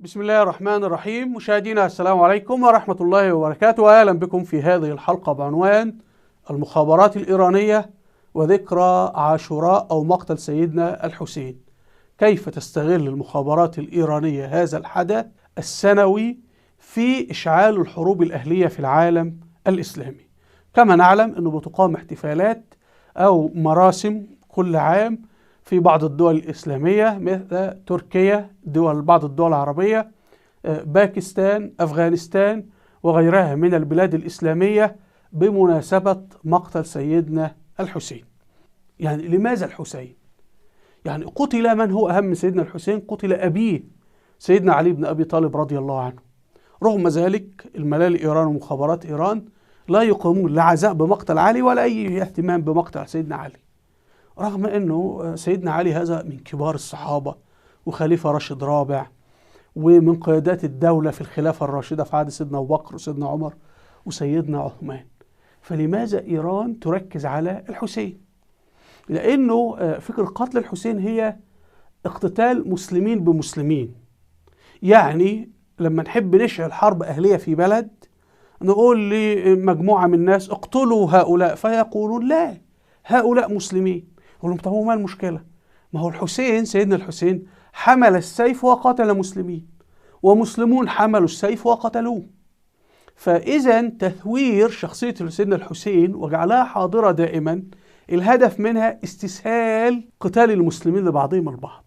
بسم الله الرحمن الرحيم. مشاهدينا السلام عليكم ورحمة الله وبركاته، وأهلا بكم في هذه الحلقة بعنوان المخابرات الإيرانية وذكرى عاشوراء أو مقتل سيدنا الحسين. كيف تستغل المخابرات الإيرانية هذا الحدث السنوي في إشعال الحروب الأهلية في العالم الإسلامي؟ كما نعلم أنه بتقام احتفالات أو مراسم كل عام في بعض الدول الإسلامية مثل تركيا، دول بعض الدول العربية، باكستان، أفغانستان وغيرها من البلاد الإسلامية بمناسبة مقتل سيدنا الحسين. يعني لماذا الحسين؟ يعني قتل من هو أهم من سيدنا الحسين؟ قتل أبيه سيدنا علي بن أبي طالب رضي الله عنه. رغم ذلك الملال إيران ومخابرات إيران لا يقيمون لا عزاء بمقتل علي ولا أي اهتمام بمقتل سيدنا علي، رغم أنه سيدنا علي هذا من كبار الصحابة وخليفة راشد رابع ومن قيادات الدولة في الخلافة الراشدة في عهد سيدنا أبو بكر وسيدنا عمر وسيدنا عثمان. فلماذا إيران تركز على الحسين؟ لأنه فكرة قتل الحسين هي اقتتال مسلمين بمسلمين. يعني لما نحب نشعل حرب أهلية في بلد نقول لمجموعة من الناس اقتلوا هؤلاء، فيقولون لا هؤلاء مسلمين. يقول لهم طب ما المشكلة؟ ما هو الحسين سيدنا الحسين حمل السيف وقتل مسلمين، ومسلمون حملوا السيف وقتلوه. فإذا تثوير شخصية سيدنا الحسين وجعلها حاضرة دائما، الهدف منها استسهال قتال المسلمين لبعضهم البعض.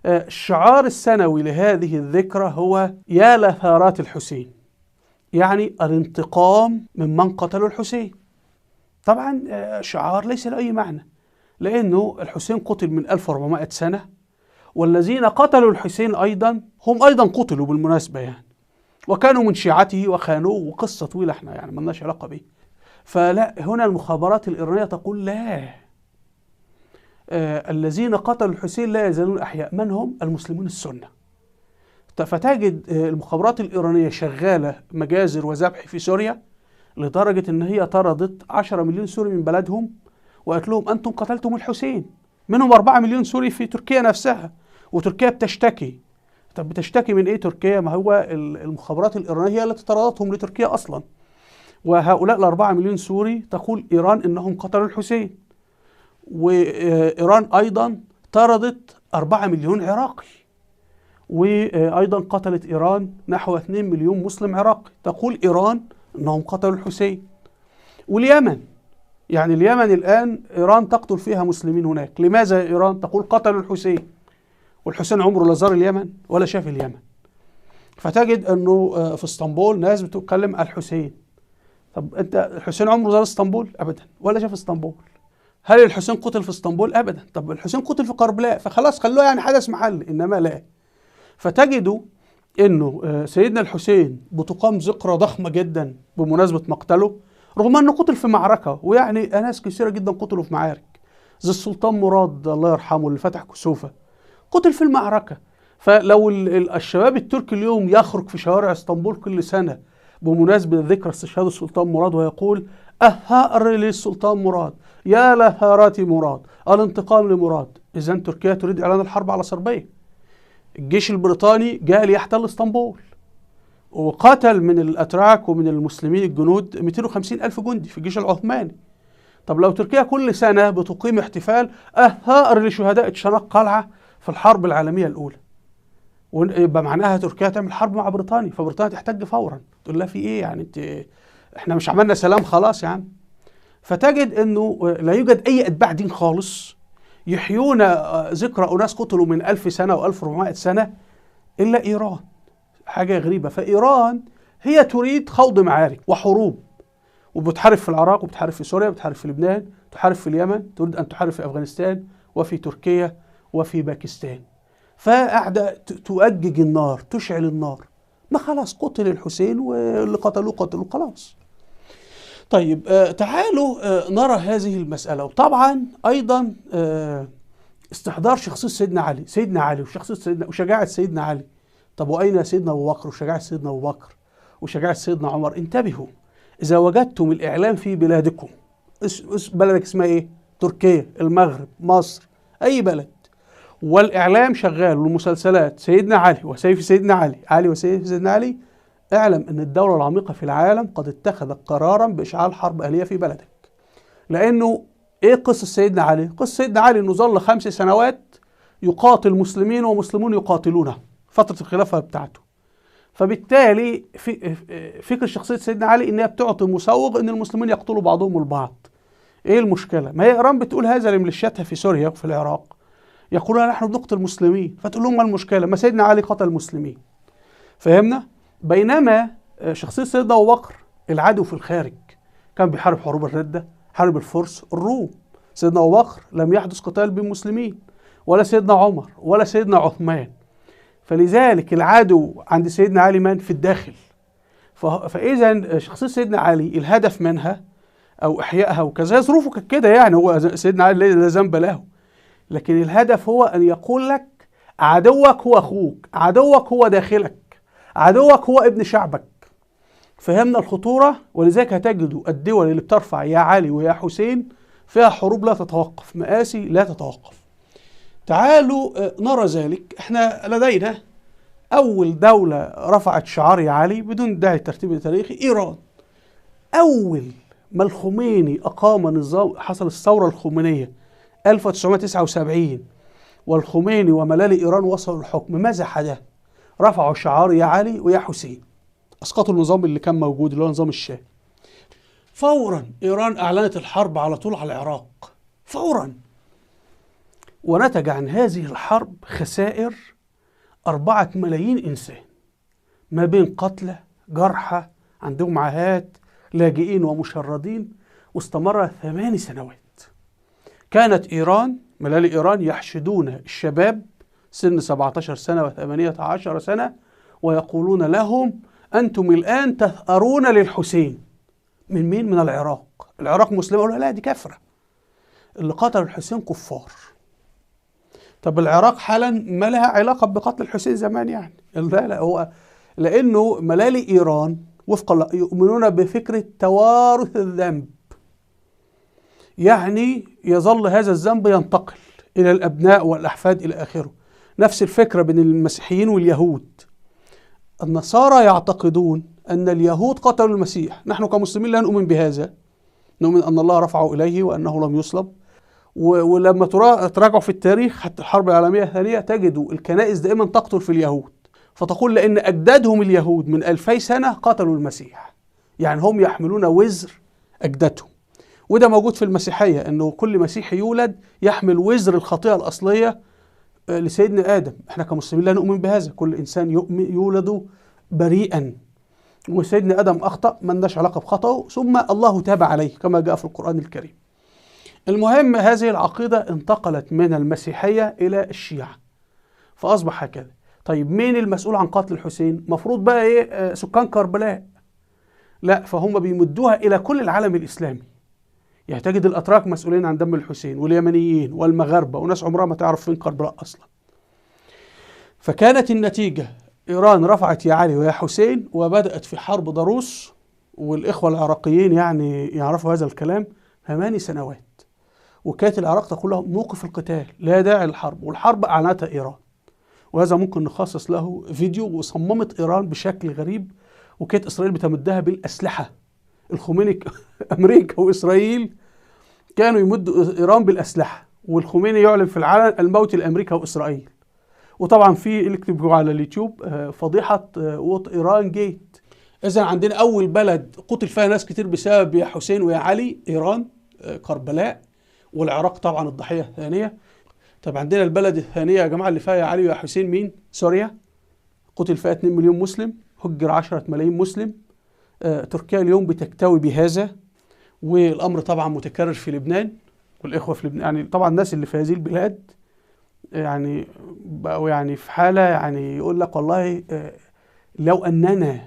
الشعار السنوي لهذه الذكرى هو يا لثارات الحسين، يعني الانتقام ممن قتلوا الحسين. طبعا شعار ليس له أي معنى، لأنه الحسين قتل من 1400 سنة، والذين قتلوا الحسين أيضا هم أيضا قتلوا بالمناسبة يعني، وكانوا من شيعته وخانوه، وقصة طويلة احنا يعني مالناش علاقة به. فلا، هنا المخابرات الإيرانية تقول لا، الذين قتلوا الحسين لا يزالون أحياء. من هم؟ المسلمون السنة. فتجد المخابرات الإيرانية شغالة مجازر وذبح في سوريا لدرجة أن هي طردت 10 مليون سوري من بلدهم وقالت لهم أنتم قتلتم الحسين. منهم 4 مليون سوري في تركيا نفسها، وتركيا بتشتكي. طب بتشتكي من إيه تركيا؟ ما هو المخابرات الإيرانية هي التي طردتهم لتركيا أصلا. وهؤلاء ال4 مليون سوري تقول إيران إنهم قتلوا الحسين. وإيران أيضا طردت 4 مليون عراقي، وأيضا قتلت إيران نحو 2 مليون مسلم عراقي، تقول إيران إنهم قتلوا الحسين. واليمن، يعني اليمن الآن إيران تقتل فيها مسلمين هناك. لماذا إيران تقول قتلوا الحسين؟ والحسين عمره لا زار اليمن ولا شاف اليمن. فتجد أنه في اسطنبول ناس بتتكلم الحسين. طب أنت الحسين عمره زار اسطنبول؟ أبدا، ولا شاف اسطنبول. هل الحسين قتل في اسطنبول؟ أبدا. طب الحسين قتل في كربلاء، فخلاص خلوه يعني حدث محلي، إنما لا. فتجدوا أنه سيدنا الحسين بتقام ذكرى ضخمة جدا بمناسبة مقتله، رغم أنه قتل في معركة، ويعني ناس كثيرة جدا قتلوا في معارك زي السلطان مراد الله يرحمه اللي فتح كسوفة، قتل في المعركة. فلو الشباب التركي اليوم يخرج في شوارع اسطنبول كل سنة بمناسبة ذكرى استشهاد السلطان مراد ويقول الثأر للسلطان مراد، يا لثارات مراد، الانتقام لمراد، إذن تركيا تريد إعلان الحرب على صربيا. الجيش البريطاني جاء ليحتل اسطنبول وقتل من الأتراك ومن المسلمين الجنود 250 ألف جندي في الجيش العثماني. طب لو تركيا كل سنة بتقيم احتفال الثأر لشهداء شنق قلعة في الحرب العالمية الأولى، ويبقى معناها تركيا تعمل حرب مع بريطانيا، فبريطانيا تحتج فورا تقول لها في ايه يعني انت، احنا مش عملنا سلام خلاص يا عم. فتجد انه لا يوجد اي اتباع دين خالص يحيون ذكرى اناس قتلوا من 1000 سنة و1400 سنة الا ايران. حاجة غريبة. فإيران هي تريد خوض معارك وحروب، وبتحارب في العراق وبتحارب في سوريا وبتحارب في لبنان، تحارب في اليمن، تريد أن تحارب في أفغانستان وفي تركيا وفي باكستان. فقاعدة تؤجج النار، تشعل النار. ما خلاص قتل الحسين واللي قتلوه قتلوه خلاص. طيب تعالوا نرى هذه المسألة. وطبعا أيضا استحضار شخصية سيدنا علي، سيدنا علي وشخصية سيدنا وشجاعة سيدنا علي. طب وأين سيدنا أبو بكر وشجاعة سيدنا أبو بكر وشجاعة سيدنا عمر؟ انتبهوا، إذا وجدتم الإعلام في بلادكم، بلدك اسمها إيه؟ تركيا، المغرب، مصر، أي بلد، والإعلام شغال والمسلسلات سيدنا علي وسيف سيدنا علي، علي وسيف سيدنا علي، اعلم أن الدولة العميقة في العالم قد اتخذت قرارا بإشعال حرب أهلية في بلدك. لأنه إيه قصة سيدنا علي؟ قصة سيدنا علي أنه ظل 5 سنوات يقاتل مسلمين ومسلمون يقاتلونه فترة الخلافة بتاعته. فبالتالي في فكرة شخصية سيدنا علي إنها بتعطي مسوغ إن المسلمين يقتلوا بعضهم البعض. إيه المشكلة؟ ما هي إيران بتقول هذا لميليشياتها في سوريا وفي العراق، يقولون نحن بنقتل المسلمين، فتقول لهم ما المشكلة؟ ما سيدنا علي قتل المسلمين. فهمنا؟ بينما شخصية سيدنا أبو بكر العدو في الخارج، كان بيحارب حروب الردة، حارب الفرس، الروم. سيدنا أبو بكر لم يحدث قتال بين المسلمين، ولا سيدنا عمر ولا سيدنا عثمان. فلذلك العدو عند سيدنا علي من؟ في الداخل. فإذا شخصية سيدنا علي الهدف منها أو إحيائها وكذا، ظروفه كانت كده يعني، هو سيدنا علي لا ذنب له، لكن الهدف هو أن يقول لك عدوك هو أخوك، عدوك هو داخلك، عدوك هو ابن شعبك. فهمنا الخطورة؟ ولذلك هتجدوا الدول اللي بترفع يا علي ويا حسين فيها حروب لا تتوقف، مآسي لا تتوقف. تعالوا نرى ذلك. احنا لدينا أول دولة رفعت شعار يا علي بدون داعي الترتيب التاريخي، إيران. أول ما الخميني أقام نظام، حصل الثورة الخمينية 1979، والخميني وملالي إيران وصلوا الحكم، ماذا حدث؟ رفعوا شعار يا علي ويا حسين، أسقطوا النظام اللي كان موجود اللي هو نظام الشاه. فورا إيران أعلنت الحرب على طول على العراق فورا، ونتج عن هذه الحرب خسائر 4 ملايين إنسان، ما بين قتلى، جرحى، عندهم عاهات، لاجئين ومشردين، واستمر 8 سنوات. كانت إيران، ملالي إيران يحشدون الشباب سن 17 سنة و18 سنة ويقولون لهم أنتم الآن تثأرون للحسين. من مين؟ من العراق. العراق مسلمة؟ يقولوا لا دي كافرة، اللي قتلوا الحسين كفار. طب العراق حالا ما لها علاقة بقتل الحسين زمان يعني؟ لا لا، هو لأنه ملالي إيران وفق يؤمنون بفكرة توارث الذنب، يعني يظل هذا الذنب ينتقل إلى الأبناء والأحفاد إلى آخره. نفس الفكرة بين المسيحيين واليهود. النصارى يعتقدون أن اليهود قتلوا المسيح، نحن كمسلمين لا نؤمن بهذا، نؤمن أن الله رفعه إليه وأنه لم يصلب. ولما تراجعوا في التاريخ حتى الحرب العالمية الثانية تجدوا الكنائس دائما تقتل في اليهود، فتقول لأن أجدادهم اليهود من 2000 سنة قتلوا المسيح، يعني هم يحملون وزر أجدادهم. وده موجود في المسيحية، أنه كل مسيحي يولد يحمل وزر الخطيئة الأصلية لسيدنا آدم. احنا كمسلمين لا نؤمن بهذا، كل إنسان يولد بريئا، وسيدنا آدم أخطأ، ما لناش علاقة بخطأه، ثم الله تاب عليه كما جاء في القرآن الكريم. المهم هذه العقيدة انتقلت من المسيحية إلى الشيعة، فأصبح هكذا. طيب مين المسؤول عن قتل الحسين؟ مفروض بقى إيه؟ سكان كربلاء. لا، فهم بيمدوها إلى كل العالم الإسلامي. يعني تجد الأتراك مسؤولين عن دم الحسين، واليمنيين والمغاربة، وناس عمرها ما تعرف فين كربلاء أصلا. فكانت النتيجة إيران رفعت يا علي ويا حسين، وبدأت في حرب ضروس، والإخوة العراقيين يعني يعرفوا هذا الكلام، 8 سنوات. وكانت العراق تقول لهم نوقف القتال، لا داعي للحرب، والحرب أعلنتها إيران. وهذا ممكن نخصص له فيديو. وصممت إيران بشكل غريب، وكانت إسرائيل بتمدها بالأسلحة. الخميني أمريكا وإسرائيل كانوا يمدوا إيران بالأسلحة، والخميني يعلن في العلن الموت لأمريكا وإسرائيل. وطبعا في اللي اكتبوا على اليوتيوب فضيحة إيران جيت. إذا عندنا أول بلد قتل فيها ناس كتير بسبب يا حسين ويا علي، إيران، كربلاء، والعراق طبعا الضحية الثانية. طب عندنا البلد الثانية يا جماعة اللي فيها يا علي ويا حسين مين؟ سوريا، قتل فيها 2 مليون مسلم، هجر 10 ملايين مسلم. تركيا اليوم بتكتوي بهذا، والأمر طبعا متكرر في لبنان، والإخوة في لبنان يعني طبعا الناس اللي في هذه البلاد يعني بقوا يعني في حالة، يعني يقول لك والله لو أننا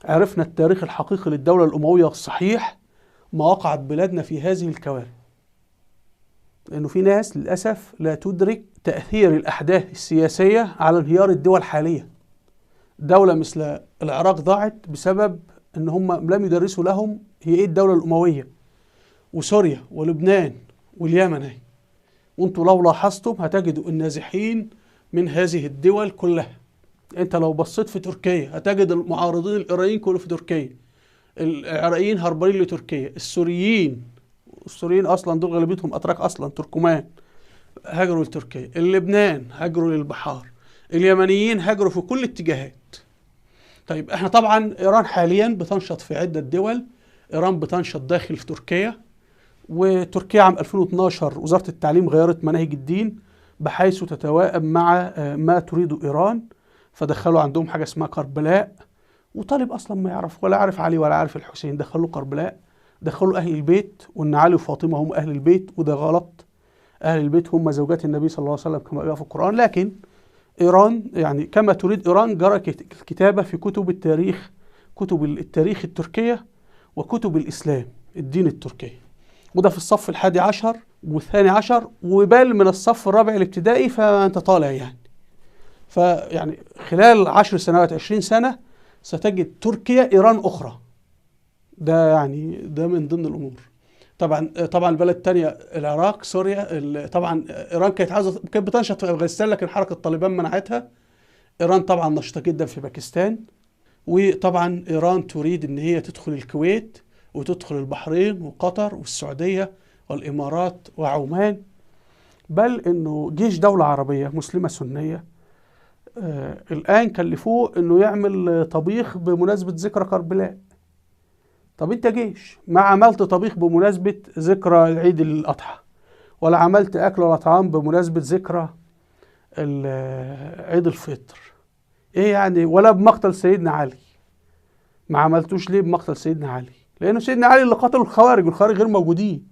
عرفنا التاريخ الحقيقي للدولة الأموية الصحيح ما وقعت بلادنا في هذه الكوارث. لأنه في ناس للأسف لا تدرك تأثير الأحداث السياسية على انهيار الدول حاليا. دولة مثل العراق ضاعت بسبب أن هم لم يدرسوا لهم هي إيه الدولة الأموية، وسوريا ولبنان واليمن. وانتوا لو لاحظتم هتجدوا النازحين من هذه الدول كلها. انت لو بصيت في تركيا هتجد المعارضين الإيرانيين كله في تركيا، العراقيين هربانين لتركيا، السوريين اصلا دول غالبيتهم اتراك اصلا، تركمان هاجروا لتركيا، اللبنان هاجروا للبحار، اليمنيين هاجروا في كل اتجاهات. طيب احنا طبعا ايران حاليا بتنشط في عدة دول، ايران بتنشط داخل في تركيا، وتركيا عام 2012 وزارة التعليم غيرت مناهج الدين بحيث تتوائم مع ما تريد ايران، فدخلوا عندهم حاجة اسمها كربلاء، وطالب اصلا ما يعرف ولا عارف علي ولا عارف الحسين، دخلوا كربلاء، دخلوا اهل البيت، وان علي وفاطمة هم اهل البيت، وده غلط، اهل البيت هم زوجات النبي صلى الله عليه وسلم كما جاء في القرآن. لكن ايران يعني كما تريد ايران جرى الكتابة في كتب التاريخ، كتب التاريخ التركية وكتب الاسلام الدين التركي، وده في الصف 11 و12 وبال من الصف الرابع الابتدائي، فانت طالع يعني. فيعني خلال 10 سنوات 20 سنة ستجد تركيا ايران اخرى. ده يعني ده من ضمن الامور. طبعا البلد الثانية العراق، سوريا، طبعا ايران كانت عايزه، كانت بتنشط في افغانستان لكن حركة طالبان منعتها. ايران طبعا نشطة جدا في باكستان، وطبعا ايران تريد ان هي تدخل الكويت وتدخل البحرين وقطر والسعودية والامارات وعمان، بل انه جيش دولة عربية مسلمة سنية الان كلفوه انه يعمل طبيخ بمناسبة ذكرى كربلاء. طب انت جيش ما عملت طبيخ بمناسبة ذكرى العيد الأضحى، ولا عملت أكل ولا طعام بمناسبة ذكرى عيد الفطر، ايه يعني؟ ولا بمقتل سيدنا علي، ما عملتوش ليه بمقتل سيدنا علي؟ لأنه سيدنا علي اللي قتلوا الخوارج، والخوارج غير موجودين.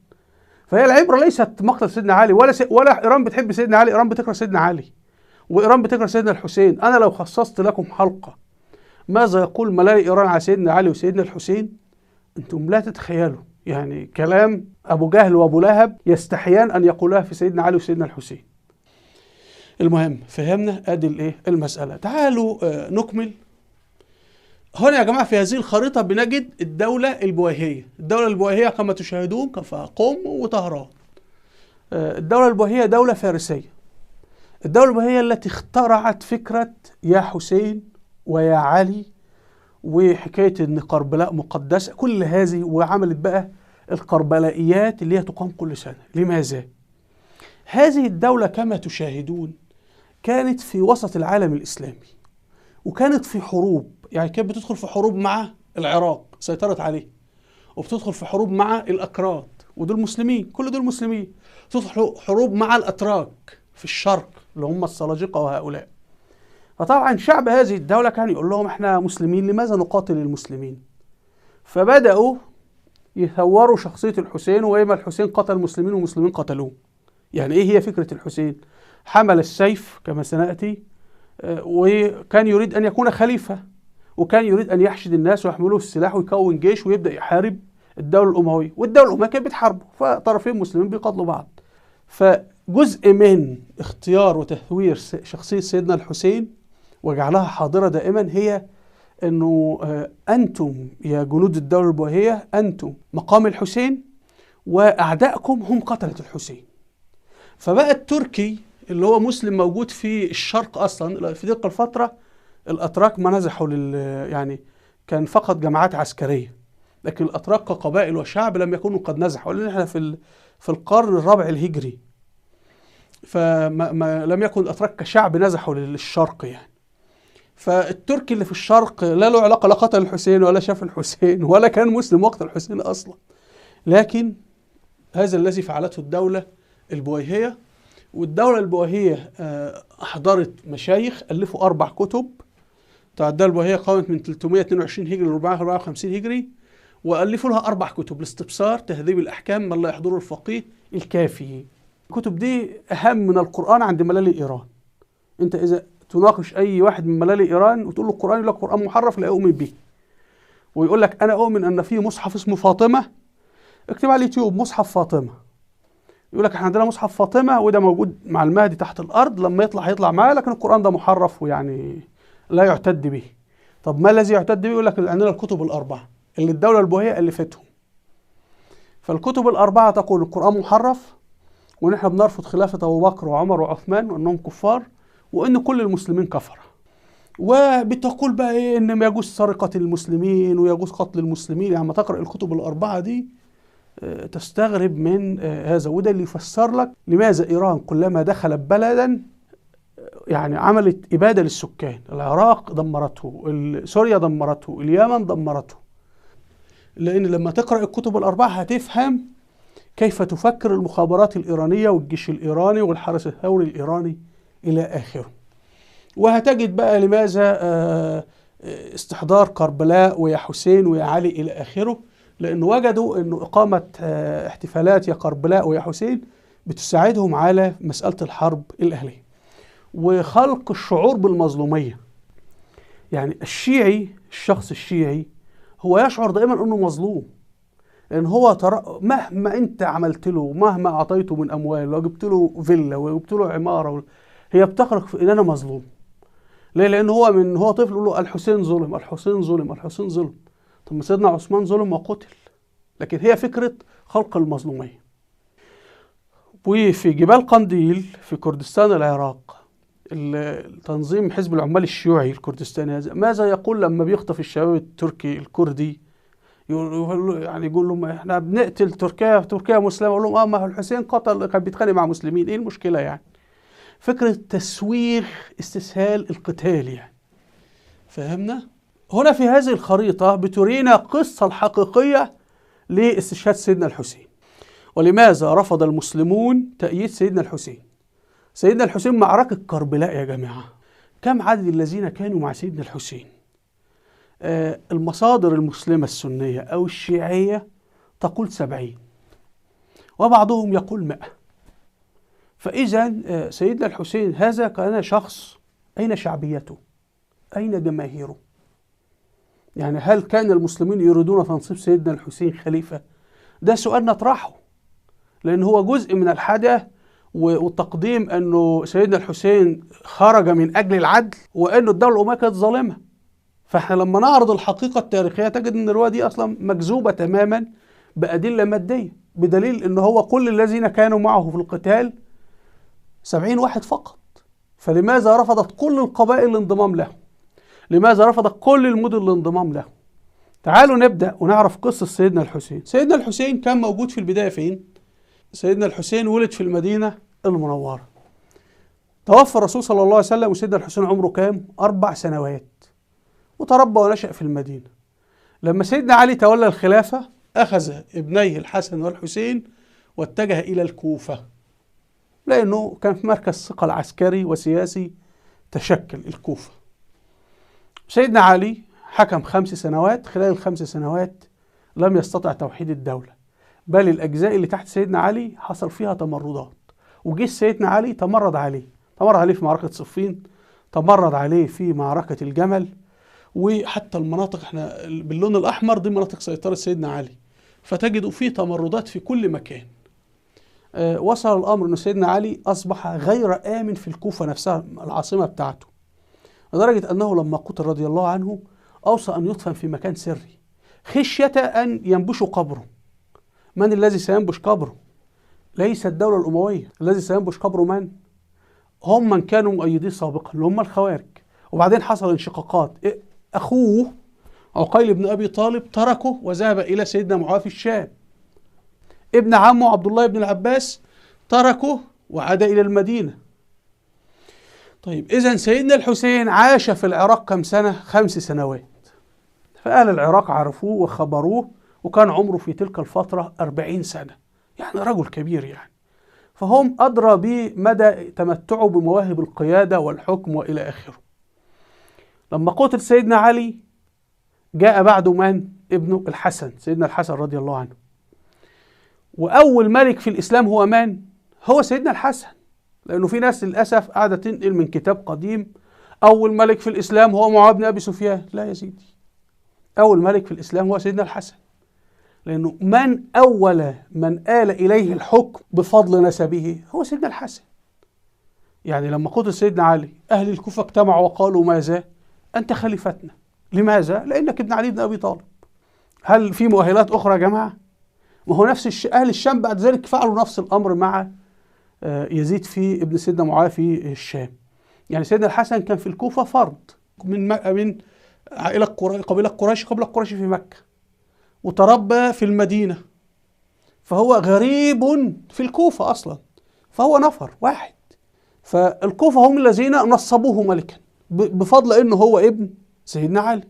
فهي العبرة ليست مقتل سيدنا علي، ولا إيران بتحب سيدنا علي، إيران بتكره سيدنا علي، وإيران بتكره سيدنا الحسين. أنا لو خصصت لكم حلقة ماذا يقول ملالي إيران على سيدنا علي وسيدنا الحسين، انتم لا تتخيلوا، يعني كلام ابو جهل وابو لهب يستحيان ان يقولها في سيدنا علي وسيدنا الحسين. المهم فهمنا ادي الايه المسألة. تعالوا نكمل. هنا يا جماعة في هذه الخريطة بنجد الدولة البويهية. الدولة البويهية كما تشاهدون قم وطهران. الدولة البويهية دولة فارسية. الدولة البويهية التي اخترعت فكرة يا حسين ويا علي وحكاية ان كربلاء مقدسة، كل هذه، وعملت بقى الكربلائيات اللي هي تقام كل سنة. لماذا؟ هذه الدولة كما تشاهدون كانت في وسط العالم الإسلامي، وكانت في حروب، يعني كانت بتدخل في حروب مع العراق سيطرت عليه، وبتدخل في حروب مع الأكراد ودول مسلمين، كل دول مسلمين، تدخل حروب مع الأتراك في الشرق اللي هم السلاجقة وهؤلاء. فطبعا شعب هذه الدولة كان يقول لهم احنا مسلمين، لماذا نقاتل المسلمين؟ فبدأوا يثوروا شخصية الحسين، وإما الحسين قتل مسلمين ومسلمين قتلوه. يعني ايه هي فكرة الحسين؟ حمل السيف كما سنأتي، وكان يريد أن يكون خليفة، وكان يريد أن يحشد الناس ويحملوه السلاح ويكون جيش ويبدأ يحارب الدولة الأموية، والدولة الأموية كانت بتحاربه، فطرفين مسلمين بيقاتلوا بعض. فجزء من اختيار وتثوير شخصية سيدنا الحسين وجعلها حاضرة دائما هي أنه أنتم يا جنود الدولة البويهية، أنتم مقام الحسين وأعدائكم هم قتلة الحسين. فبقى التركي اللي هو مسلم موجود في الشرق أصلا في تلك الفترة، الأتراك ما نزحوا يعني كان فقط جماعات عسكرية، لكن الأتراك كقبائل وشعب لم يكونوا قد نزحوا، لأن احنا في القرن الرابع الهجري، فما لم يكن الأتراك كشعب نزحوا للشرق يعني. فالتركي اللي في الشرق لا له علاقة، لا قتل الحسين ولا شاف الحسين ولا كان مسلم وقت الحسين أصلا. لكن هذا الذي فعلته الدولة البويهية. والدولة البويهية أحضرت مشايخ ألفوا 4 كتب. الدولة البويهية قامت من 322 هجري ل 454 هجري، وألفوا لها 4 كتب: الاستبصار، تهذيب الأحكام، من لا يحضره الفقيه، الكافي. الكتب دي أهم من القرآن عند ملالي إيران. أنت إذا تناقش أي واحد من ملالي إيران وتقول له القرآن، يقول لك القرآن محرف لا أؤمن به، ويقول لك أنا أؤمن أن في مصحف اسمه فاطمة. اكتب على اليوتيوب مصحف فاطمة، يقول لك احنا عندنا مصحف فاطمة وده موجود مع المهدي تحت الأرض، لما يطلع هيطلع معاه، لكن القرآن ده محرف ويعني لا يعتد به. طب ما الذي يعتد به؟ يقول لك عندنا الكتب الأربعة اللي الدولة البويهية ألفتهم. فالكتب الأربعة تقول القرآن محرف، وإن احنا بنرفض خلافة أبو بكر وعمر وعثمان وأنهم كفار، وإن كل المسلمين كفرة. وبتقول بقى إيه؟ إن ما يجوز سرقة المسلمين ويجوز قتل المسلمين. يعني ما تقرأ الكتب الأربعة دي تستغرب من هذا. وده اللي يفسر لك لماذا إيران كلما دخلت بلدا يعني عملت إبادة للسكان. العراق دمرته، سوريا دمرته، اليمن دمرته. لأن لما تقرأ الكتب الأربعة هتفهم كيف تفكر المخابرات الإيرانية والجيش الإيراني والحرس الثوري الإيراني إلى آخره. وهتجد بقى لماذا استحضار كربلاء ويا حسين ويا علي إلى آخره، لأنه وجدوا أنه إقامة احتفالات يا كربلاء ويا حسين بتساعدهم على مسألة الحرب الأهلية وخلق الشعور بالمظلومية. يعني الشيعي، الشخص الشيعي هو يشعر دائما أنه مظلوم، لأن هو مهما أنت عملت له، مهما أعطيته من أموال، وجبت له فيلا وجبت له عمارة، هي بتخرج في إن أنا مظلوم. ليه؟ لأن هو من هو طفل يقول له الحسين ظلم، الحسين ظلم، الحسين ظلم. طب ما سيدنا عثمان ظلم وقتل. لكن هي فكرة خلق المظلومية. وفي جبال قنديل في كردستان العراق، التنظيم حزب العمال الشيوعي الكردستاني هذا ماذا يقول لما بيخطف الشباب التركي الكردي؟ يعني يقول لهم احنا بنقتل تركيا، تركيا مسلمة. يقول لهم ما هو الحسين قتل، كان بيتخانق مع مسلمين، ايه المشكلة يعني؟ فكرة تسويغ استسهال القتال يعني. فهمنا؟ هنا في هذه الخريطة بترينا قصة الحقيقية لاستشهاد سيدنا الحسين، ولماذا رفض المسلمون تأييد سيدنا الحسين. سيدنا الحسين معركة كربلاء يا جماعة، كم عدد الذين كانوا مع سيدنا الحسين؟ المصادر المسلمة السنية أو الشيعية تقول 70، وبعضهم يقول 100. فإذا سيدنا الحسين هذا كان شخص أين شعبيته؟ أين جماهيره؟ يعني هل كان المسلمين يريدون تنصيب سيدنا الحسين خليفة؟ ده سؤال نطرحه، لأن هو جزء من الحدث والتقديم أنه سيدنا الحسين خرج من أجل العدل، وأنه الدولة الأموية كانت ظالمة. فإحنا لما نعرض الحقيقة التاريخية تجد أن الرواية دي أصلا مكذوبة تماما بأدلة مادية، بدليل أنه هو كل الذين كانوا معه في القتال 70 واحد فقط. فلماذا رفضت كل القبائل الانضمام له؟ لماذا رفضت كل المدن الانضمام له؟ تعالوا نبدأ ونعرف قصة سيدنا الحسين. سيدنا الحسين كان موجود في البداية فين؟ سيدنا الحسين ولد في المدينة المنورة. توفى الرسول صلى الله عليه وسلم وسيدنا الحسين عمره كام؟ 4 سنوات، وتربى ونشأ في المدينة. لما سيدنا علي تولى الخلافة أخذ ابنيه الحسن والحسين واتجه إلى الكوفة، لأنه كان في مركز ثقل عسكري وسياسي تشكل الكوفة. سيدنا علي حكم 5 سنوات، خلال ال5 سنوات لم يستطع توحيد الدولة، بل الأجزاء اللي تحت سيدنا علي حصل فيها تمردات، وجيش سيدنا علي تمرد عليه، تمرد عليه في معركة صفين، تمرد عليه في معركة الجمل، وحتى المناطق احنا باللون الأحمر دي مناطق سيطرة سيدنا علي، فتجدوا فيه تمردات في كل مكان. وصل الأمر أن سيدنا علي أصبح غير آمن في الكوفة نفسها العاصمة بتاعته، لدرجة أنه لما قتل رضي الله عنه أوصى أن يدفن في مكان سري خشية أن ينبشوا قبره. من الذي سينبش قبره؟ ليس الدولة الأموية، الذي سينبش قبره من؟ هم من كانوا مؤيديه سابقا اللي هم الخوارج. وبعدين حصل انشقاقات، أخوه عقيل بن أبي طالب تركه وذهب إلى سيدنا معاوية في الشام، ابن عمه عبد الله بن العباس تركه وعاد إلى المدينة. طيب إذن سيدنا الحسين عاش في العراق كم سنة؟ 5 سنوات. فأهل العراق عرفوه وخبروه، وكان عمره في تلك الفترة 40 سنة، يعني رجل كبير يعني. فهم أدرى بمدى تمتعه بمواهب القيادة والحكم وإلى آخره. لما قتل سيدنا علي جاء بعده من؟ ابنه الحسن، سيدنا الحسن رضي الله عنه. وأول ملك في الإسلام هو من؟ هو سيدنا الحسن، لأنه في ناس للأسف قاعدة تنقل من كتاب قديم أول ملك في الإسلام هو معاوية بن أبي سفيان. لا يا سيدي، أول ملك في الإسلام هو سيدنا الحسن، لأنه من أول من آل إليه الحكم بفضل نسبه هو سيدنا الحسن. يعني لما قتل سيدنا علي أهل الكوفة اجتمعوا وقالوا ماذا؟ أنت خليفتنا. لماذا؟ لأنك ابن علي بن أبي طالب. هل في مؤهلات أخرى يا جماعة؟ ما هو نفس أهل الشام بعد ذلك فعلوا نفس الأمر مع يزيد في ابن سيدنا معاوية في الشام. يعني سيدنا الحسن كان في الكوفة فرد من عائلة قبيلة قريش، قبل قريش في مكة، وتربى في المدينة، فهو غريب في الكوفة أصلا، فهو نفر واحد. فالكوفة هم الذين نصبوه ملكا بفضل أنه هو ابن سيدنا علي.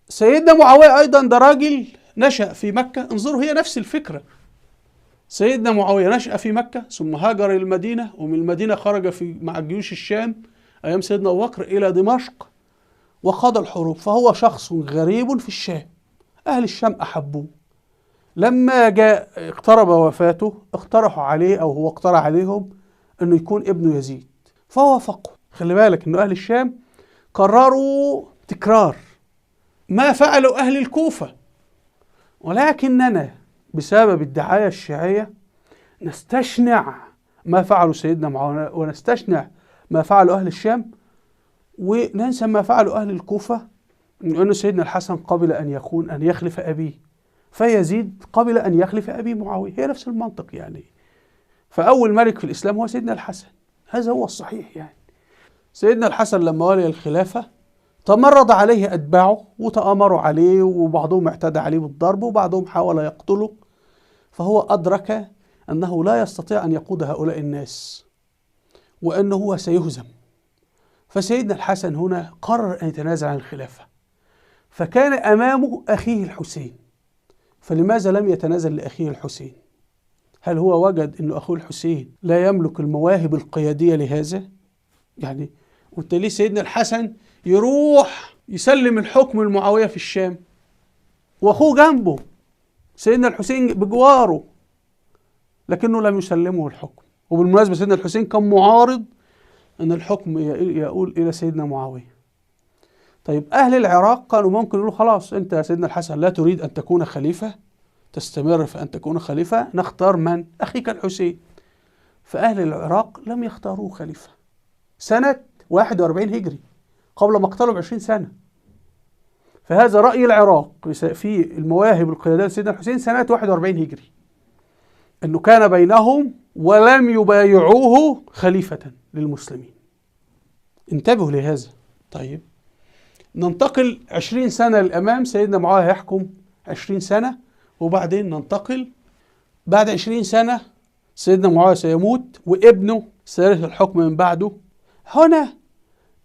سيدنا معاوية أيضا ده راجل نشأ في مكة، انظروا هي نفس الفكرة. سيدنا معاوية نشأ في مكة ثم هاجر إلى المدينة، ومن المدينة خرج مع جيوش الشام أيام سيدنا أبو بكر إلى دمشق وقاد الحروب، فهو شخص غريب في الشام، أهل الشام أحبوه. لما جاء اقترب وفاته اقترحوا عليه أو هو اقترح عليهم أنه يكون ابنه يزيد، فوافقوا. خلي بالك أنه أهل الشام قرروا تكرار ما فعلوا أهل الكوفة، ولكننا بسبب الدعاية الشيعية نستشنع ما فعلوا سيدنا معاوية ونستشنع ما فعلوا أهل الشام وننسى ما فعلوا أهل الكوفة، لأن سيدنا الحسن قبل أن يكون أن يخلف أبيه، فيزيد قبل أن يخلف أبي معاوية، هي نفس المنطق يعني. فأول ملك في الإسلام هو سيدنا الحسن، هذا هو الصحيح يعني. سيدنا الحسن لما ولي الخلافة تمرد عليه أتباعه وتآمروا عليه، وبعضهم اعتدى عليه بالضرب وبعضهم حاول يقتله، فهو أدرك أنه لا يستطيع أن يقود هؤلاء الناس وأنه هو سيهزم. فسيدنا الحسن هنا قرر أن يتنازل عن الخلافة، فكان أمامه أخيه الحسين، فلماذا لم يتنازل لأخيه الحسين؟ هل هو وجد أن أخوه الحسين لا يملك المواهب القيادية لهذا؟ يعني وانت ليه سيدنا الحسن يروح يسلم الحكم لمعاوية في الشام وأخوه جنبه سيدنا الحسين بجواره، لكنه لم يسلمه الحكم؟ وبالمناسبة سيدنا الحسين كان معارض أن الحكم يؤول إلى سيدنا معاوية. طيب أهل العراق كانوا ممكن يقولوا خلاص أنت يا سيدنا الحسن لا تريد أن تكون خليفة، تستمر في أن تكون خليفة، نختار من؟ أخيك الحسين. فأهل العراق لم يختاروه خليفة سنة 41 هجري قبل مقتله ب20 سنة. فهذا رأي العراق في المواهب القيادية لسيدنا الحسين سنة 41 هجري، أنه كان بينهم ولم يبايعوه خليفة للمسلمين. انتبهوا لهذا. طيب ننتقل 20 سنة للأمام، سيدنا معاوية يحكم 20 سنة، وبعدين ننتقل بعد 20 سنة سيدنا معاوية سيموت وابنه سيرث الحكم من بعده. هنا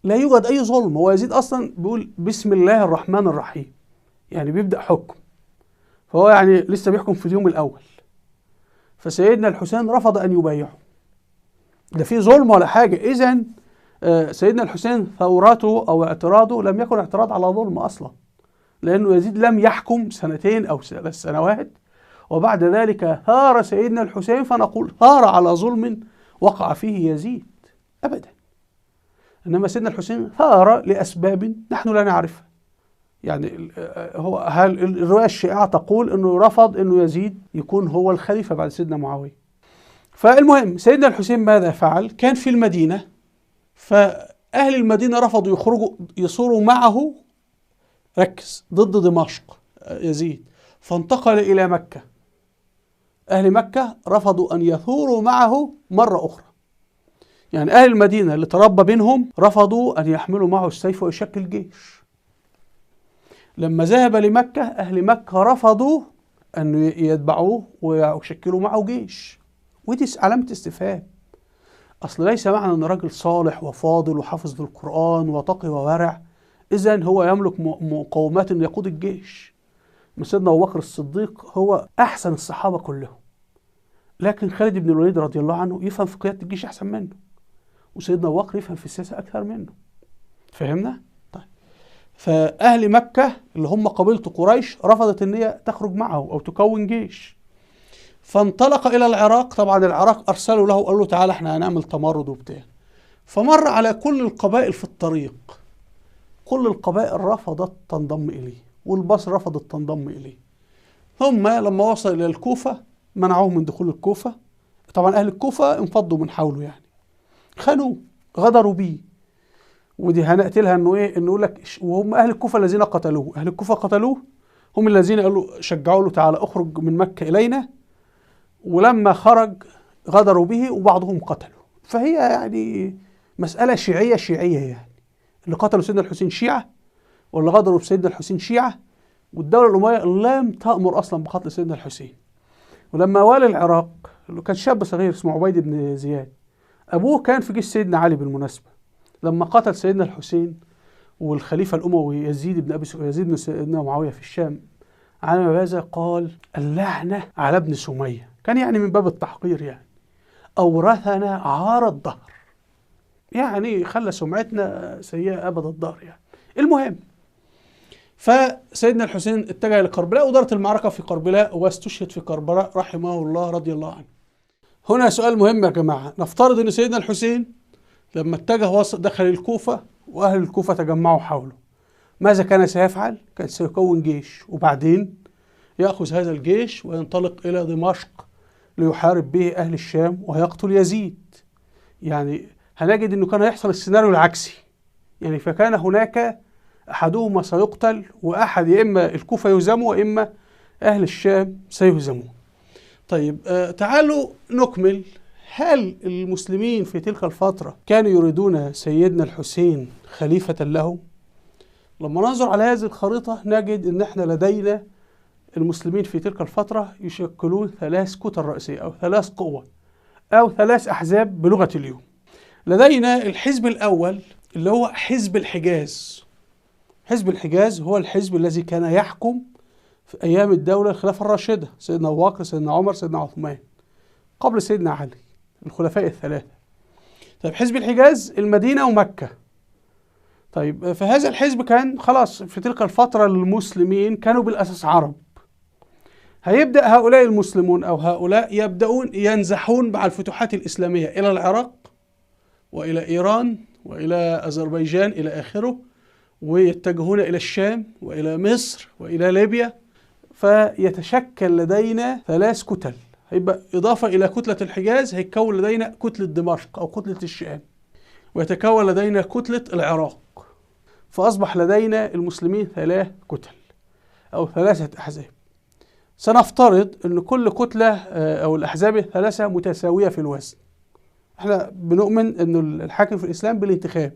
لا يوجد أي ظلم، هو يزيد أصلا بيقول بسم الله الرحمن الرحيم، يعني بيبدأ حكم، فهو يعني لسه بيحكم في اليوم الأول. فسيدنا الحسين رفض أن يبايعه، ده في ظلم ولا حاجة. إذن سيدنا الحسين ثورته أو اعتراضه لم يكن اعتراض على ظلم أصلا، لأنه يزيد لم يحكم سنتين أو 3 سنوات، وبعد ذلك ثار سيدنا الحسين، فنقول ثار على ظلم وقع فيه يزيد أبدا. إنما سيدنا الحسين ثار لأسباب نحن لا نعرفها. يعني هو هل الرواية الشائعة تقول أنه رفض أنه يزيد يكون هو الخليفة بعد سيدنا معاوية. فالمهم سيدنا الحسين ماذا فعل؟ كان في المدينة، فأهل المدينة رفضوا يخرجوا يصوروا معه، ركز، ضد دمشق يزيد، فانتقل إلى مكة. أهل مكة رفضوا أن يثوروا معه مرة أخرى. يعني أهل المدينة اللي تربى بينهم رفضوا أن يحملوا معه السيف ويشكل جيش. لما ذهب لمكة أهل مكة رفضوا أن يتبعوه ويشكلوا معه جيش. ودي علامة استفهام. أصل ليس معنى أن راجل صالح وفاضل وحافظ للقرآن وتقي وورع إذن هو يملك مقومات أن يقود الجيش. سيدنا أبو بكر الصديق هو أحسن الصحابة كلهم، لكن خالد بن الوليد رضي الله عنه يفهم في قيادة الجيش أحسن منه، وسيدنا أبو بكر يفهم في السياسة أكثر منه. فهمنا؟ طيب فأهل مكة اللي هم قبيلة قريش رفضت أن هي تخرج معه أو تكون جيش، فانطلق إلى العراق. طبعا العراق أرسلوا له وقالوا له تعالى احنا هنعمل تمرد وبتاع. فمر على كل القبائل في الطريق، كل القبائل رفضت تنضم إليه، والبصرة رفضت تنضم إليه. ثم لما وصل إلى الكوفة منعوه من دخول الكوفة. طبعا أهل الكوفة انفضوا من حوله، يعني خانوه، غدروا بيه. ودي هنقتلها انه ايه، انه يقول لك وهم اهل الكوفه الذين قتلوه، اهل الكوفه قتلوه هم الذين قالوا شجعوا له تعالى اخرج من مكه الينا. ولما خرج غدروا به وبعضهم قتلوا. فهي يعني مسألة شيعية شيعية، يعني اللي قتلوا سيدنا الحسين شيعة واللي غدروا بسيدنا الحسين شيعة، والدولة الأموية لم تأمر أصلا بقتل سيدنا الحسين. ولما والي العراق اللي كان شاب صغير اسمه عبيد بن زياد، أبوه كان في جيش سيدنا علي بالمناسبة، لما قتل سيدنا الحسين والخليفة الأموي يزيد بن يزيد بن سيدنا معاوية في الشام، على هذا قال اللعنة على ابن سمية، كان يعني من باب التحقير، يعني أورثنا عار الدهر، يعني خلى سمعتنا سيئة أبد الدهر يعني. المهم فسيدنا الحسين اتجه لكربلاء ودارت المعركة في كربلاء واستشهد في كربلاء رحمه الله رضي الله عنه. هنا سؤال مهم يا جماعة، نفترض أن سيدنا الحسين لما اتجه دخل الكوفة وأهل الكوفة تجمعوا حوله، ماذا كان سيفعل؟ كان سيكون جيش وبعدين يأخذ هذا الجيش وينطلق إلى دمشق ليحارب به أهل الشام ويقتل يزيد. يعني هنجد أنه كان يحصل السيناريو العكسي، يعني فكان هناك أحدهما سيقتل وأحد يا إما الكوفة يهزموا وإما أهل الشام سيهزمون. طيب تعالوا نكمل. هل المسلمين في تلك الفترة كانوا يريدون سيدنا الحسين خليفة لهم؟ لما ننظر على هذه الخريطة نجد أن احنا لدينا المسلمين في تلك الفترة يشكلون 3 كتل رئيسية أو 3 قوى أو 3 أحزاب بلغة اليوم. لدينا الحزب الأول اللي هو حزب الحجاز. حزب الحجاز هو الحزب الذي كان يحكم في أيام الدولة الخلافة الراشدة، سيدنا أبو بكر، سيدنا عمر، سيدنا عثمان، قبل سيدنا علي، الخلفاء الثلاثة. طيب حزب الحجاز المدينة ومكة. طيب فهذا الحزب كان خلاص في تلك الفترة المسلمين كانوا بالأساس عرب. هيبدأ هؤلاء المسلمون أو هؤلاء يبدأون ينزحون مع الفتوحات الإسلامية إلى العراق وإلى إيران وإلى أذربيجان إلى آخره، ويتجهون إلى الشام وإلى مصر وإلى ليبيا، فيتشكل لدينا 3 كتل. هيبقى إضافة إلى كتلة الحجاز هيتكون لدينا كتلة دمشق أو كتلة الشام، ويتكون لدينا كتلة العراق. فأصبح لدينا المسلمين 3 كتل أو 3 أحزاب. سنفترض أن كل كتلة أو الأحزاب الثلاثة متساوية في الوزن. احنا بنؤمن أن الحاكم في الإسلام بالانتخاب،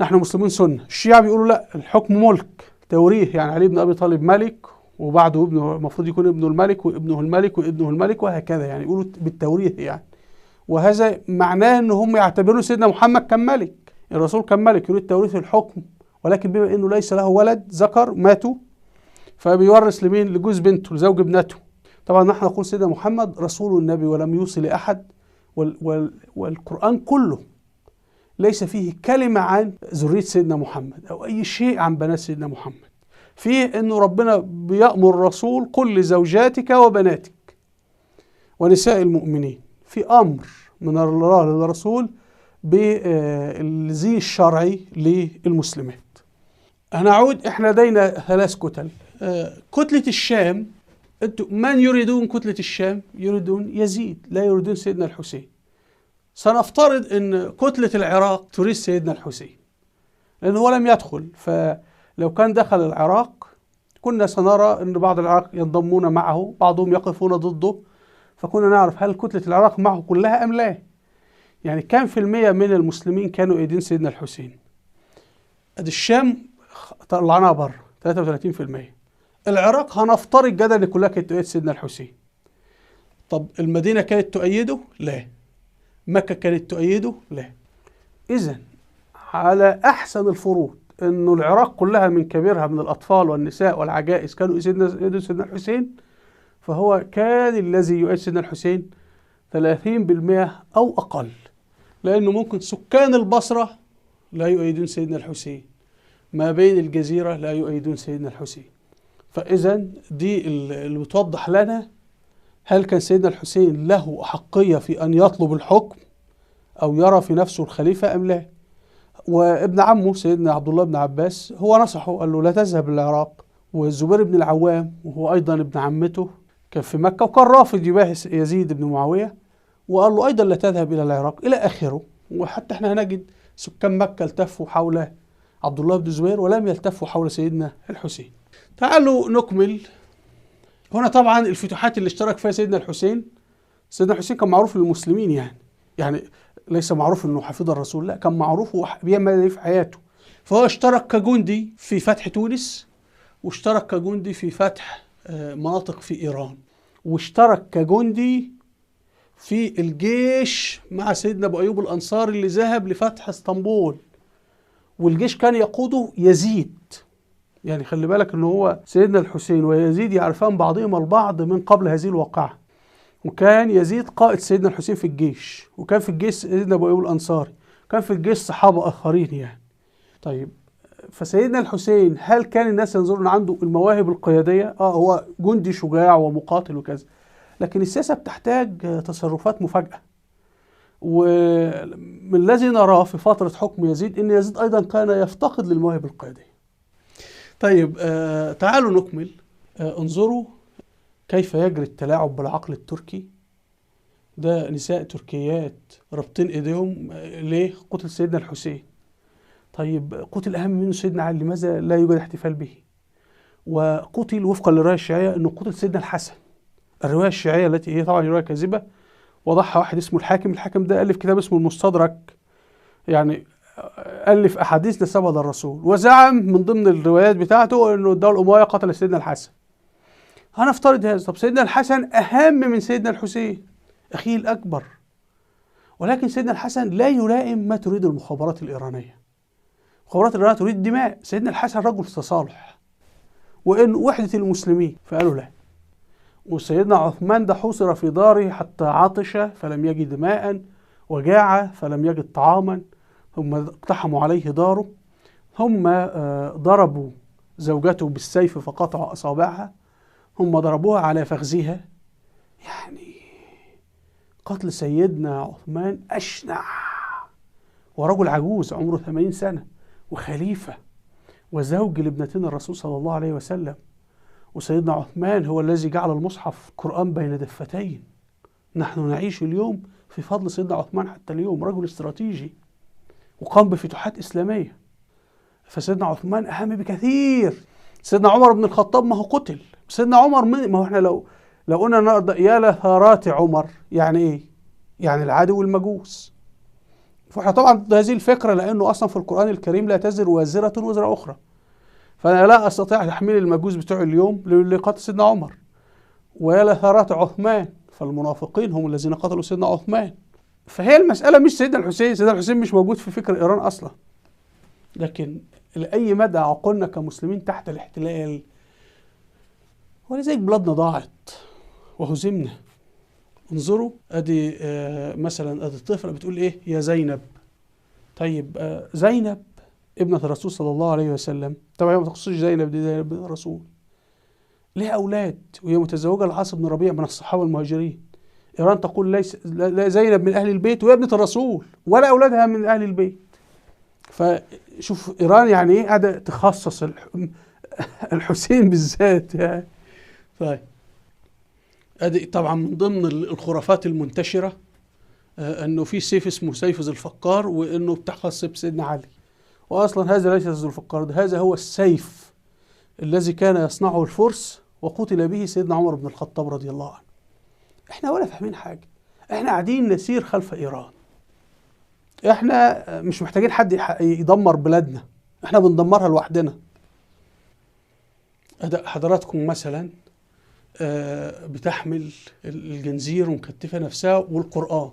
نحن مسلمون سنة. الشيعة بيقولوا لا، الحكم ملك توريث، يعني علي بن أبي طالب ملك وبعده ابنه المفروض يكون ابنه الملك وابنه الملك وابنه الملك وهكذا، يعني يقولوا بالتوريث يعني. وهذا معناه ان هم يعتبرون سيدنا محمد كان ملك، الرسول كان ملك يريد توريث الحكم، ولكن بما انه ليس له ولد ذكر ماتوا، فبيورث لمين؟ لجوز بنته، لزوج ابنته. طبعا نحن نقول سيدنا محمد رسول النبي ولم يوصي لاحد، والقرآن كله ليس فيه كلمة عن ذرية سيدنا محمد أو أي شيء عن بنات سيدنا محمد. فيه أنه ربنا بيأمر الرسول قل لزوجاتك وبناتك ونساء المؤمنين، في أمر من الله للرسول بالزي الشرعي للمسلمات. هنعود، احنا لدينا 3 كتل. كتلة الشام، انتوا من يريدون كتلة الشام؟ يريدون يزيد، لا يريدون سيدنا الحسين. سنفترض ان كتلة العراق تريد سيدنا الحسين لأنه هو لم يدخل، فلو كان دخل العراق كنا سنرى ان بعض العراق ينضمون معه، بعضهم يقفون ضده، فكنا نعرف هل كتلة العراق معه كلها أم لا. يعني كم في المية من المسلمين كانوا يؤيدون سيدنا الحسين؟ ادي الشام طلعناها بره 33%. العراق هنفترض جدلا كلها كانت تؤيد سيدنا الحسين. طب المدينة كانت تؤيده؟ لا. مكة كانت تؤيده؟ لا. إذن على أحسن الفروض إنه العراق كلها من كبيرها من الأطفال والنساء والعجائز كانوا يؤيدوا سيدنا الحسين، فهو كان الذي يؤيد سيدنا الحسين 30% أو أقل، لأنه ممكن سكان البصرة لا يؤيدون سيدنا الحسين، ما بين الجزيرة لا يؤيدون سيدنا الحسين. فإذا دي اللي بتوضح لنا هل كان سيدنا الحسين له أحقية في أن يطلب الحكم أو يرى في نفسه الخليفة أم لا. وابن عمه سيدنا عبد الله بن عباس هو نصحه، قال له لا تذهب للعراق. والزبير بن العوام وهو أيضا ابن عمته كان في مكة وكان رافض يباهي يزيد بن معاوية، وقال له أيضا لا تذهب إلى العراق إلى آخره. وحتى احنا هنجد سكان مكة التفوا حول عبد الله بن الزبير ولم يلتفوا حول سيدنا الحسين. تعالوا نكمل. هنا طبعا الفتوحات اللي اشترك فيها سيدنا الحسين، سيدنا الحسين كان معروف للمسلمين، يعني ليس معروف انه حفيد الرسول، لا كان معروف بيعمل ايه في حياته. فهو اشترك كجندي في فتح تونس، واشترك كجندي في فتح مناطق في ايران، واشترك كجندي في الجيش مع سيدنا ابو ايوب الانصاري اللي ذهب لفتح اسطنبول، والجيش كان يقوده يزيد. يعني خلي بالك ان هو سيدنا الحسين ويزيد يعرفان بعضهما البعض من قبل هذه الواقعة، وكان يزيد قائد سيدنا الحسين في الجيش، وكان في الجيش سيدنا ابو ايوب الانصاري، كان في الجيش صحابة اخرين يعني. طيب فسيدنا الحسين هل كان الناس ينظرون عنده المواهب القيادية؟ هو جندي شجاع ومقاتل وكذا، لكن السياسة بتحتاج تصرفات مفاجئة. ومن الذي نراه في فترة حكم يزيد ان يزيد ايضا كان يفتقد للمواهب القيادية. طيب تعالوا نكمل. انظروا كيف يجري التلاعب بالعقل التركي. ده نساء تركيات رابطين ايديهم ليه؟ قتل سيدنا الحسين. طيب قتل اهم منه سيدنا علي، لماذا لا يوجد احتفال به؟ وقتل وفقا للرواية الشيعية انه قتل سيدنا الحسن. الرواية الشيعية التي هي طبعا رواية كاذبة وضعها واحد اسمه الحاكم. الحاكم ده ألف كتاب اسمه المستدرك، يعني ألف أحاديث نسبها للرسول، وزعم من ضمن الروايات بتاعته انه الدولة الأموية قتل سيدنا الحسن. هنفترض هذا. طب سيدنا الحسن أهم من سيدنا الحسين أخيه الأكبر، ولكن سيدنا الحسن لا يلائم ما تريد المخابرات الإيرانية. المخابرات الإيرانية تريد دماء. سيدنا الحسن رجل تصالح وإن وحدة المسلمين، فقالوا لا. وسيدنا عثمان ده حوصر في داره حتى عطش فلم يجد ماء، وجاع فلم يجد طعاما، ثم اقتحموا عليه داره، ثم ضربوا زوجته بالسيف فقطعوا أصابعها، ثم ضربوها على فخذها. يعني قتل سيدنا عثمان أشنع، ورجل عجوز عمره 80 سنة وخليفة وزوج لابنتين الرسول صلى الله عليه وسلم. وسيدنا عثمان هو الذي جعل المصحف قرآن بين دفتين. نحن نعيش اليوم في فضل سيدنا عثمان حتى اليوم، رجل استراتيجي وقام بفتوحات إسلامية. فسيدنا عثمان أهم بكثير. سيدنا عمر بن الخطاب ما هو قتل. سيدنا عمر ما هو احنا لو قلنا النهارده يا لثارات عمر، يعني ايه؟ يعني العدو المجوس. فاحنا طبعا ضد هذه الفكرة، لأنه أصلا في القرآن الكريم لا تزر وازرة وزر أخرى. فأنا لا أستطيع تحميل المجوس بتوع اليوم لقتل سيدنا عمر. ويا لثارات عثمان، فالمنافقين هم الذين قتلوا سيدنا عثمان. فهي المسألة مش سيدنا الحسين، سيدنا الحسين مش موجود في فكر إيران أصلا. لكن لأي مدى عقولنا كمسلمين تحت الاحتلال؟ ولذلك بلادنا ضاعت وهزمنا. انظروا ادي مثلا ادي الطفلة بتقول ايه؟ يا زينب. طيب زينب ابنة الرسول صلى الله عليه وسلم، طبعا هي ما تخصش زينب، دي زينب بنت الرسول، ليها اولاد وهي متزوجة العاص بن ربيع من الصحابة المهاجرين. ايران تقول ليس لا زينب من اهل البيت وهي ابنة الرسول ولا اولادها من اهل البيت. فشوف ايران يعني ايه قاعدة تخصص الحسين بالذات يعني. طيب ادي طبعا من ضمن الخرافات المنتشرة انه في سيف اسمه سيف ذو الفقار، وانه بتخص بسيدنا علي. واصلا هذا ليس ذو الفقار، ده هذا هو السيف الذي كان يصنعه الفرس وقتل به سيدنا عمر بن الخطاب رضي الله عنه. احنا ولا فاهمين حاجة، احنا قاعدين نسير خلف ايران. احنا مش محتاجين حد يدمر بلادنا، احنا بندمرها لوحدنا. حضراتكم مثلا بتحمل الجنزير ومكتفة نفسها والقرآن.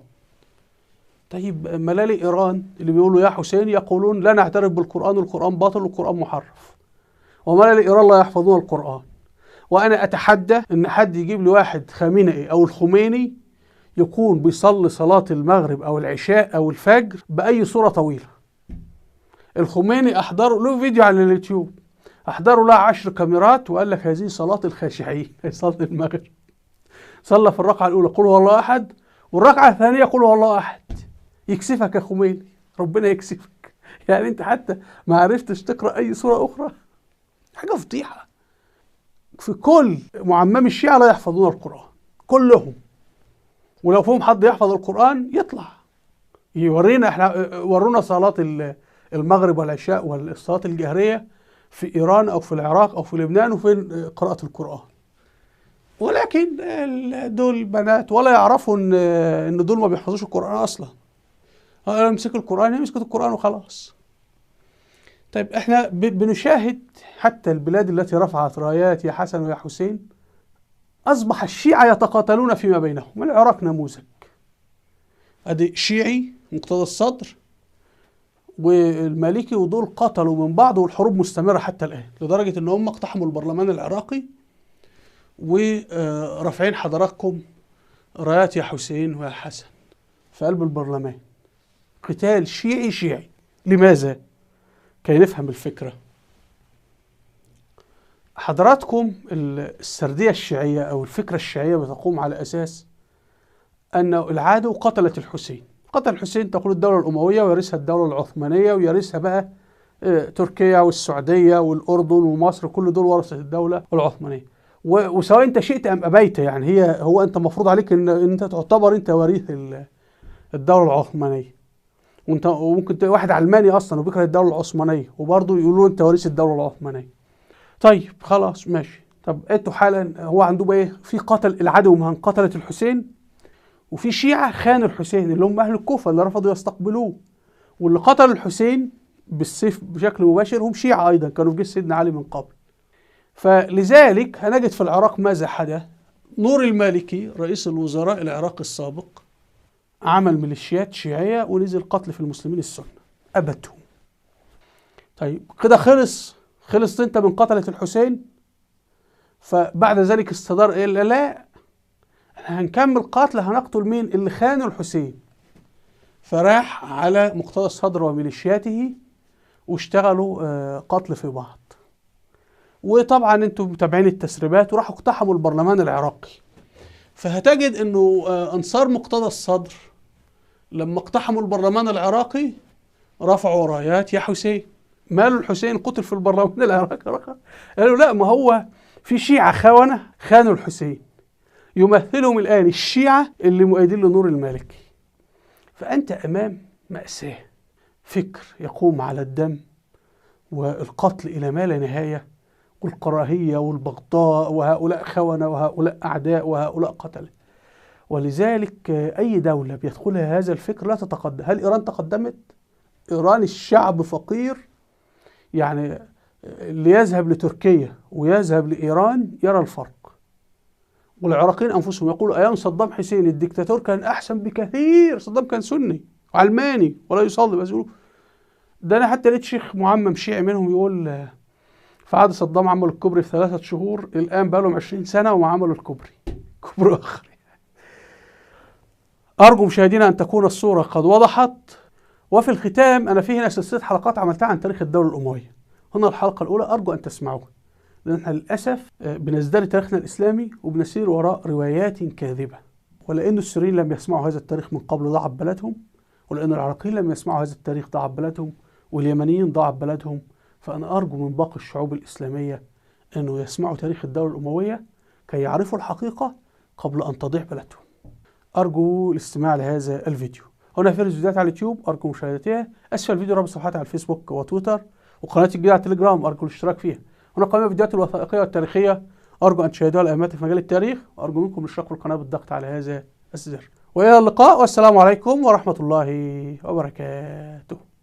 طيب ملالي إيران اللي بيقولوا يا حسين يقولون لا نعترف بالقرآن، والقرآن باطل والقرآن محرف. وملالي إيران لا يحفظون القرآن. وأنا أتحدى إن حد يجيب لي واحد خامنئي أو الخميني يكون بيصلي صلاة المغرب أو العشاء أو الفجر بأي صورة طويلة. الخميني أحضره له فيديو على اليوتيوب، أحضروا له 10 كاميرات وقال لك هذه صلاة الخاشعين، صلاة المغرب. صلى في الركعة الأولى قل هو الله أحد، والركعة الثانية قل هو الله أحد. يكسفك يا خميني، ربنا يكسفك. يعني أنت حتى ما عرفتش تقرأ أي سورة أخرى. حاجة فضيحة. في كل معمم الشيعة لا يحفظون القرآن كلهم، ولو فيهم حد يحفظ القرآن يطلع يورينا. احنا ورونا صلاة المغرب والعشاء والصلاة الجهرية في إيران أو في العراق أو في لبنان، وفين قراءة القرآن. ولكن دول بنات ولا يعرفوا ان دول ما بيحفظوش القرآن اصلا. امسك القرآن، يمسك القرآن وخلاص. طيب احنا بنشاهد حتى البلاد التي رفعت رايات يا حسن ويا حسين اصبح الشيعة يتقاتلون فيما بينهم. العراق نموذج، ادي شيعي مقتدى الصدر والمالكي، ودول قتلوا من بعض والحروب مستمرة حتى الآن، لدرجة ان هم اقتحموا البرلمان العراقي ورافعين حضراتكم رايات يا حسين ويا حسن في قلب البرلمان. قتال شيعي شيعي. لماذا؟ كي نفهم الفكرة. حضراتكم السردية الشيعية أو الفكرة الشيعية بتقوم على أساس أن العدو قتلت الحسين. قتل الحسين تقول الدولة الأموية، ويرثها الدولة العثمانية، ويرثها بقى تركيا والسعودية والأردن ومصر، كل دول ورثت الدولة العثمانية. وسواء أنت شئت أم أبيت، يعني هو أنت مفروض عليك إن أنت تعتبر أنت وريث الدولة العثمانية. وأنت وممكن واحد علماني أصلا وبيكره الدولة العثمانية وبرضه يقولوا أنت وريث الدولة العثمانية. طيب خلاص ماشي. طب انتوا حالا هو عنده بقى ايه؟ في قتل العدو من قتلت الحسين، وفي شيعة خانوا الحسين اللي هم أهل الكوفة اللي رفضوا يستقبلوه، واللي قتلوا الحسين بالسيف بشكل مباشر هم شيعة أيضا كانوا في جيش سيدنا علي من قبل. فلذلك هنجد في العراق ماذا حدث؟ نور المالكي رئيس الوزراء العراقي السابق عمل ميليشيات شيعية ونزل قتل في المسلمين السنة، أبتهم. طيب كده خلص انت من قتلة الحسين. فبعد ذلك استدار ايه؟ لا احنا هنكمل قتل، هنقتل مين؟ اللي خانوا الحسين. فراح على مقتدى الصدر وميليشياته واشتغلوا قتل في بعض. وطبعا انتم متابعين التسريبات، وراحوا اقتحموا البرلمان العراقي. فهتجد انه انصار مقتدى الصدر لما اقتحموا البرلمان العراقي رفعوا رايات يا حسين. ماله الحسين قتل في البرلمان العراقي؟ قالوا لا، ما هو في شيعة خونة خانوا الحسين، يمثلهم الآن الشيعة اللي مؤيدين لنور المالكي. فأنت أمام مأساة، فكر يقوم على الدم والقتل إلى ما لا نهاية، والكراهية والبغضاء، وهؤلاء خونة وهؤلاء أعداء وهؤلاء قتلة. ولذلك أي دولة بيدخلها هذا الفكر لا تتقدم. هل إيران تقدمت؟ إيران الشعب فقير، يعني اللي يذهب لتركيا ويذهب لإيران يرى الفرق. والعراقيين أنفسهم يقولوا أيام صدام حسين الدكتاتور كان أحسن بكثير. صدام كان سني وعلماني ولا يصلي، بس يقولوا ده. أنا حتى لقيت شيخ معمم شيعي منهم يقول في عهد صدام عملوا الكوبري في 3 شهور، الآن بقى لهم 20 سنة وما عملوا الكوبري، كوبري آخر. أرجو مشاهدينا أن تكون الصورة قد وضحت. وفي الختام أنا في هنا سلسلة حلقات عملتها عن تاريخ الدولة الأموية. هنا الحلقة الأولى، أرجو أن تسمعوها، لأن احنا للأسف بنزدري تاريخنا الإسلامي وبنسير وراء روايات كاذبة. ولأن السوريين لم يسمعوا هذا التاريخ من قبل ضاعت بلدهم، ولأن العراقيين لم يسمعوا هذا التاريخ ضاعت بلدهم، واليمنيين ضاعت بلدهم. فأنا أرجو من باقي الشعوب الإسلامية أنه يسمعوا تاريخ الدولة الأموية كي يعرفوا الحقيقة قبل أن تضيع بلدهم. أرجو الاستماع لهذا الفيديو. هنا في فيديوهات على اليوتيوب أرجو مشاهدتها. أسفل الفيديو رابط صفحاتي على الفيسبوك وتويتر، وقناتي الجديدة على التليجرام أرجو الاشتراك فيها. هنا قائمة الفيديوهات الوثائقية والتاريخية أرجو أن تشاهدوها لأهميتها في مجال التاريخ، وأرجو منكم الاشتراك في القناة بالضغط على هذا الزر. وإلى اللقاء، والسلام عليكم ورحمة الله وبركاته.